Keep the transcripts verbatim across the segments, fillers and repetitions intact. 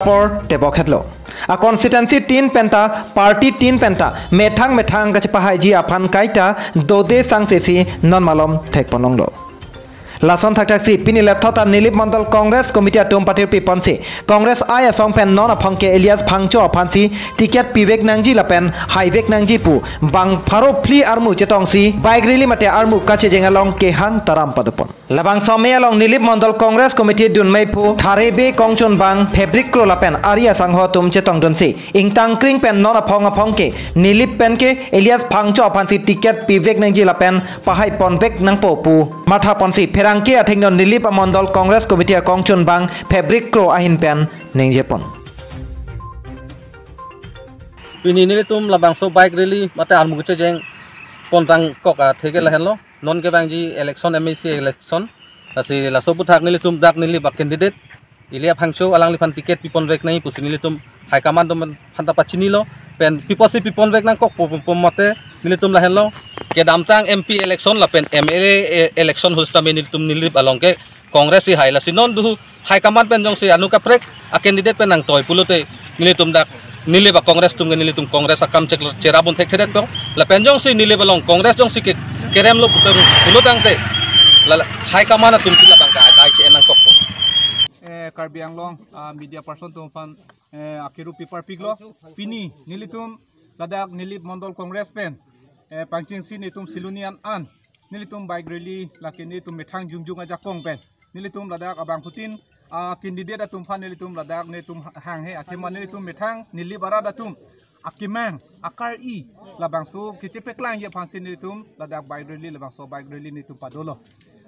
apor tebok hetlo. A constituency tin penta, party tin penta methang methang kachepahaiji aphan kaita dode sangse si non malom thekponlonglo. Lason thakthak si pini lethot a Nilip Mondol Congress Committee atum pathirpi ponsi Congress ai asong pen non aphong ke Elias Phangcho aphan si ticket pivek nangji lapen haivek nangji pu bang pharo phli armu chetongsi bike rally mate armu kachejeng along kehang taram padopon. Labangso amei along Nilip Mondol Congress Committee dunmei phu Tharebe Kongchunbang Fabric Kro lapen ari asangho atum chetongdunsi ingtang kring pen non aphong aphong ke Nilip pen ke Elias Phangcho aphan si ticket pivek nangji lapen pahai ponvek nangpo pu matha ponsi pherangke athengno Nilip a Mondol Congress Committee a Kongchunbang Fabric Kro ahin pen ningjepon. Pini nelitum labangso bike rally mate armu kachejeng pontang kok atheke lahenlo. Non kevangji election, M A C election. Lasi laso aputhak nelitum dak Nilip a candidate Elias Phangcho alangliphan ticket piponvek nangji pusi nelitum high command atum aphanta pachinilo. Pen pi apotsi piponvek nangkok pu, pu, pu mate nelitum lahenlo. Kedamtang M P election lapen M L A e-, election ahut tame nelitum Nilip along ke Congress si hai, lasi non duhu high command pen jongsi anu kaprek a candidate pen nangtoi pulote nelitum dak Nilip a Congress atum ke nelitum Congress akam chek cherap un thekthedet po. Lapen jongsi Nilip along Congress jongsi ke kerem lo putar pulo tangte la, la high command atum si labang ke atai che nangkokpo. Eh, Karbi Anglong, ah, media person atum aphan, eh, akiru pi parpiklo. Pini nelitum ladak Nilip Mondol Congress pen, eh, pangchengsi nelitum Silonijan an nelitum bike rally lake nelitum methang jongjung ajakong pen nelitum ladak abangphutin a candidate atum aphan nelitum ladak nelitum hanghe athema nelitum methang Nilip arat atum akemang akar-i labangso kechepaklangji aphansi nelitum ladak bike rally, labangso bike rally nelitum padolo.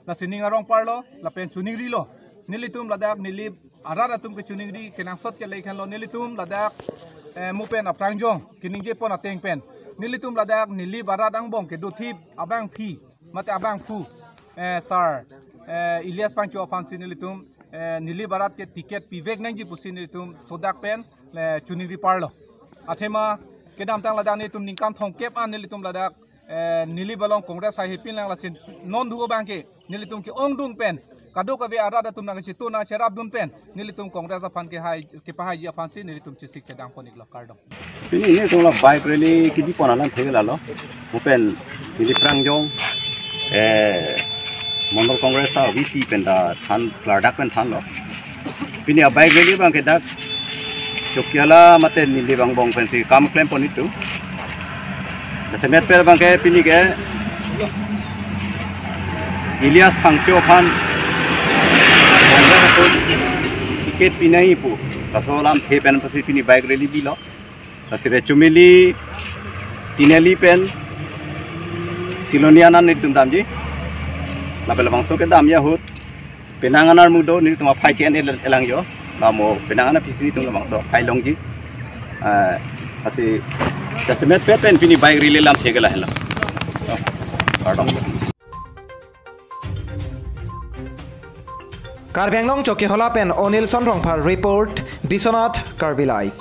Lasi ning arong parlo lapen choningrilo. Nelitum ladak Nilip arat atum kechoningri kenangsot ke lake henlo, nelitum ladak, eh, mo pen aphrang jong keningjepon ateng pen nelitum ladak Nilip arat angbong kedothip abangpi mate abangphu, eh, sir, eh, Elias Phangcho aphansi nelitum, eh, Nilip arat ke ticket pivek nangji pusi nelitum sodak pen, eh, choningri parlo. Athema kedamtang ladak nelitum ningkan thomkep an nelitum ladak, eh, Nilip along Congress hai hepin lang, lasi non duo abang ke nelitum ke-ongdung pen kadokave arat atum nangchetu nangcherapdun pen nelitum Congress aphan kehai kepahaiji aphansi nelitum chesik chedang pon-iklo, kardom. Pini nelitum la bike rally kebipon alam theke lalo. Mo pen neli aphrang jong, eh, Mondol Congress ta V P pen ta than, klardak pen thanlo. Pini a bike rally abang ke dak Chokihola mate Nilip angbong pensi kam klempon itum. Jasemet pen abang ke pini ke Elias Phangcho aphan Congress atum ticket pinangji pu laso alamthe pen pusi pini bike rally bilo. Lasi Rechumeli, Tinali pen Silonijan an nelitum damji. Lapen labangso kedamji ahut penang an armu do, nelitum aphai che-en el-, elangjo. Lamo penang an aphisi nelitum labangso aphai longji. Ah, lasi jasemet pen pini bike rally alamthe ke lahenlo. Oh, kardom. Karbi Anglong Chokihola pen Onilson Rongphar report, Biswanath Karbi Live.